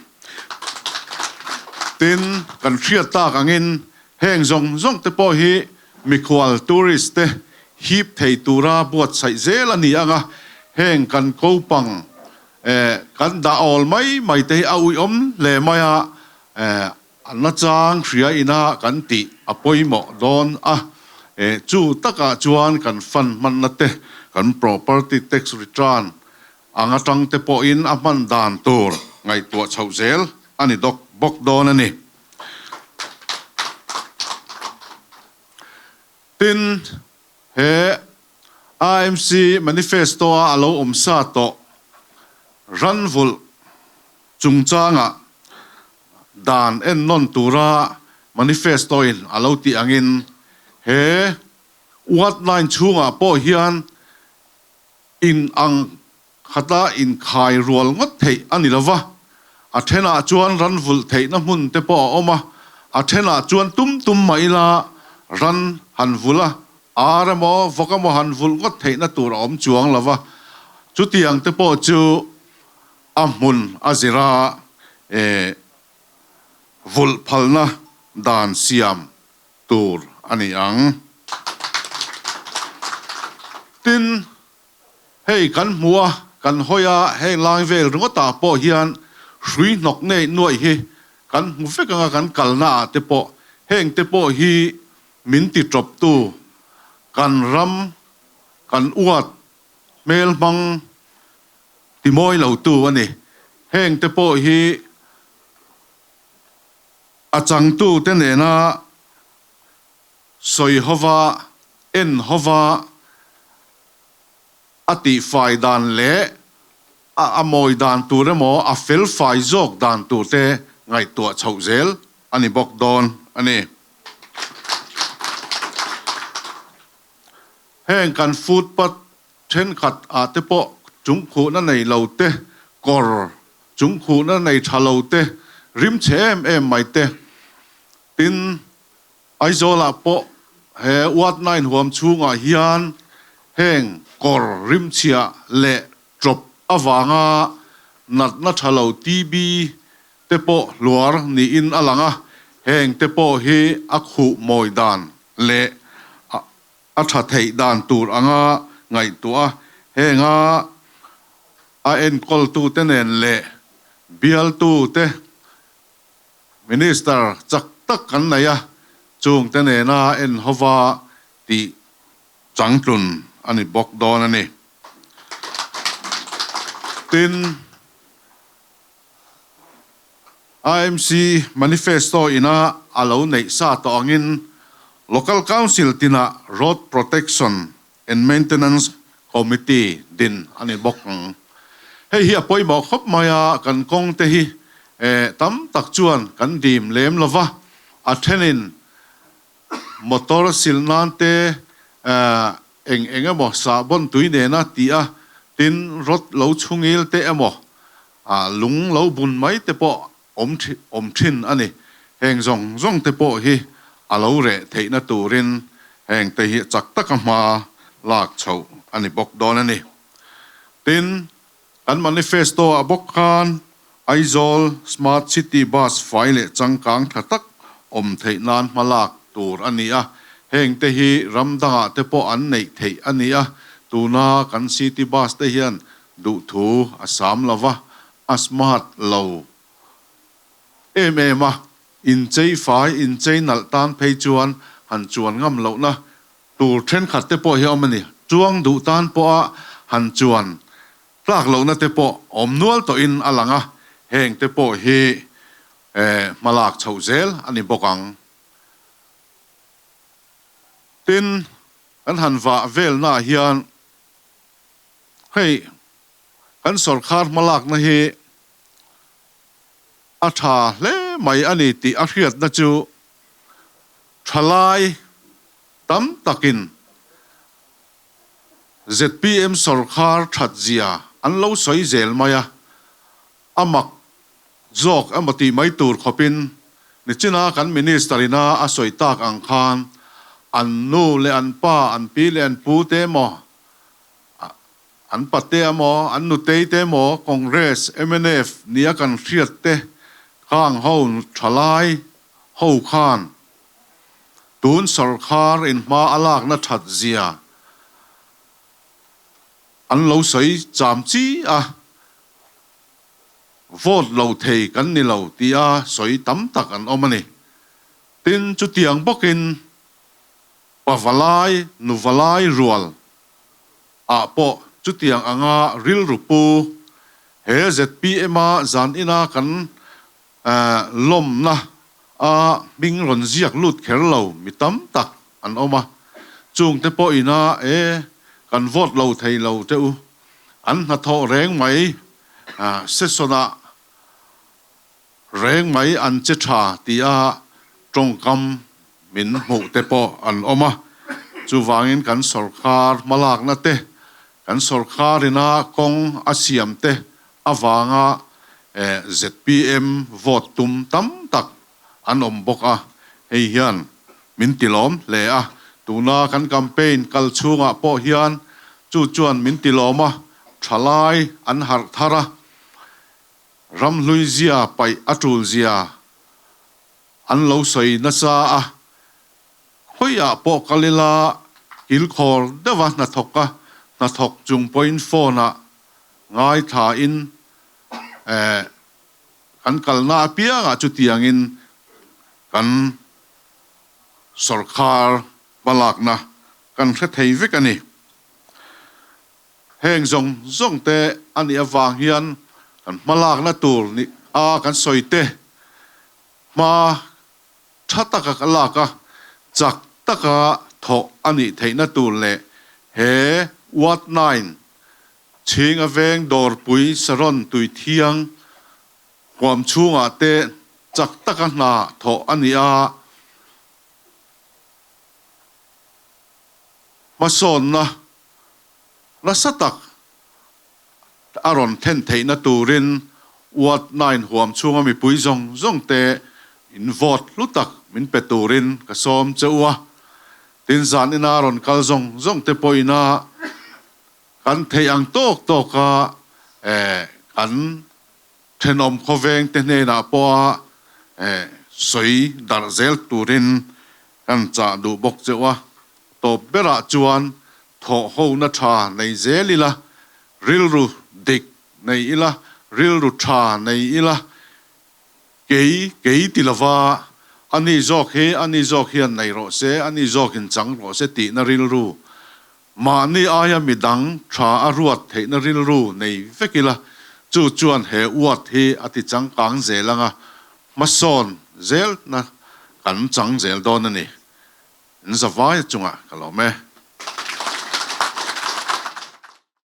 Tin, kan hriat tak angin heng zawng zawng te pawh hi mikhual, tourist, te hip thei tura buatsaih zel a ni ang a, heng kan kopang eh kan dah awl mai mai te hi a uiawm hle mai a, eh a nachang hria ina kan tih a pawimawh dawn a, eh chu takah chuan kan fund hmanna te, kan property tax return Ang atang te pawhin a hman dan tur ngaihtuah chhoh zel a ni dawk bawk dawn a ni. Tin, he IMC Manifesto-a a lo awm sa tawh ranvulh chungchangah dan ennawn tura Manifesto-in a lo tih angin he Ward line chhungah pawh hian In ang khata inkhai rual ngawt theih a ni lo va, a thenah chuan ran vulh theihna hmun te pawh a awm a, a thenah chuan tum tum mah ila ran han vulh a, ar emaw vawk emaw han vulh ngawt theihna tur a awm chuang lo va, chutiang te pawh chu a hmun a zira vulh phalna dan siam tur a ni ang. Tin, hei kan hmu a, kan hawi a, heng lai vel ringawtah pawh hian hrui hnawk nei nuaih hi kan hmu vek ang a, kan kalna ah te pawh heng te pawh hi min ti tawptu kan ram kan uat hmel hmang ti mawi lo tu a ni. Heng te pawh hi A changtute nena sawi hova, en hova, A tihfai dan leh a a mawi dan tur emaw a felfai zawk dan tur te ngaihtuah chhoh zel a ni bawk dawn a ni. Heng kan footpath thenkhat ah te pawh chungkhuhna nei lo te, kawr chungkhuhna nei tha lo te, rim chhe em em mai te, tin Aizawlah pawh he Ward Nine huam chhungah hian heng kawr rimchhia leh ṭawp avanga natna ṭha lo TB te pawh hluar niin a lang a, heng te pawh hi a khuh mawi dan leh a ṭha theih dan tur anga ngaihtuah a, henga a enkawltute nen leh bialtute Minister chak tak kan nei a, chungte nena en hova tih changtlun a ni bawk dawn a ni. Tin, IMC Manifesto ina a lo neih sa tawh angin Local Council tinah Road Protection and Maintenance Committee din a ni bawk ang. Hei hi a pawimawh khawp mai a, kan kawng te hi tam tak chuan kan dim lem lo va, a thenin motor sil nan te eng eng emaw sahbawn tui nena tih a, tin rod lo chhungil te emaw lung lo bun mai te pawh awm awm thin a ni. Heng zawng zawng te pawh hi a lo reh theihna turin heng te hi chak taka hma lak chhoh a ni bawk dawn a ni. Tin, kan manifesto ah bawk khan Aizawl Smart City Bus fai leh changkang tha tak awm theih nan hma lak tur a ni a. Heng te hi ram dangah te pawh an neih theih a ni a, tuna kan city bus te hian duhthu a sam lova, A smart lo em em a, inchei fai, inchei nalh tan phei chuan han chuan ngam lohna tur thenkhat te pawh hi a awm a ni. Chuang duh tan pawha han chuan tlak lohna te pawh awm nual tawhin a lang a, heng te pawh hi hmalak chhoh zel a ni bawk ang. Tin, kan han vah velnaah hian hei Kan sawrkar hmalakna hi a tha hle mai a ni tih a hriatna chu thalai tam takin zpm sawrkar that zia an lo sawi zel mai a, a mak zawk emaw tih mai tur khawpin nichina kan Minister ina a sawi tak ang khan an nu leh an pa, an pi leh an pu te emaw An pate emaw, an nutei te emaw, Congress, mnf nia kan hriat te khang ho thalai ho khan tun sawrkhar in hma a lakna that zia an lo sawi cham chi a, vote lo thei kan ni lo tia sawi tam tak an awm a ni. Tin, chutiang bawkin pavalai, nuvalai rual ah pawh chutiang anga rilru pu he zpm a zan ina kan lawmna a hming rawn ziak lut kher lo mi tam tak an awm a, chungte pawh ina e kan vote lo thei lo teh u, an hnathawh reng mai session ah Reng mai an che tha tia tawngkam min hmuh te pawh an awm a, chuvangin kan sawrkar hmalakna te, kan sawrkarina kawng a siam te avanga zpm vote tum tam tak an awm bawk a, hei hian min tilawm hle a, tuna kan campaign kal chhungah pawh hian chu chuan min tilawm a, thalai an harh thar a. Ramhlui zia paih a tul zia an lo sawi nasa a, khawiah pawh kal ila kilkhawr deuha hnathawk a, hnathawk chung pawhin phone ah ngaithla in eh kan kalna apiangah chutiangin kan sawrkhar hmalakna kan hre thei vek a ni. Heng zawng zawng te a nih avang hian kan hmalakna tur ni a kan sawi te hma tha taka ka lak a, chak taka thawh a nih theihna tur leh he Ward Nine Chhinga Veng Dawrpui Saron Tuithiang huam chhungah te chak taka hna thawh a ni a, hmasawnna nasa tak a rawn thlen theihna turin Ward 9 huam chhunga mipui zawng zawng te in vote hlu tak min pe turin ka sawm che u a. Tin zan ina rawn kal zawng zawng te pawhina kan theih ang tawk tawka kan thenawm khawveng te hnenah pawha sawi darh zel turin kan chah duh bawk che u a. Tawp berah chuan Thawhhona tha nei zel ila, rilru dik nei ila, rilru tha nei ila, kei kei ti lova ani zawk hi ani zawk hian nei rawh se, ani zawkin chang rawh se tihna rilru, mahni aia midang tha a ruat theihna rilru nei vek ila, chu chuan he uat hi a ti changkang zel anga hmasawn zelna kan chang zel dawn a ni. In zavai chungah ka lawm e.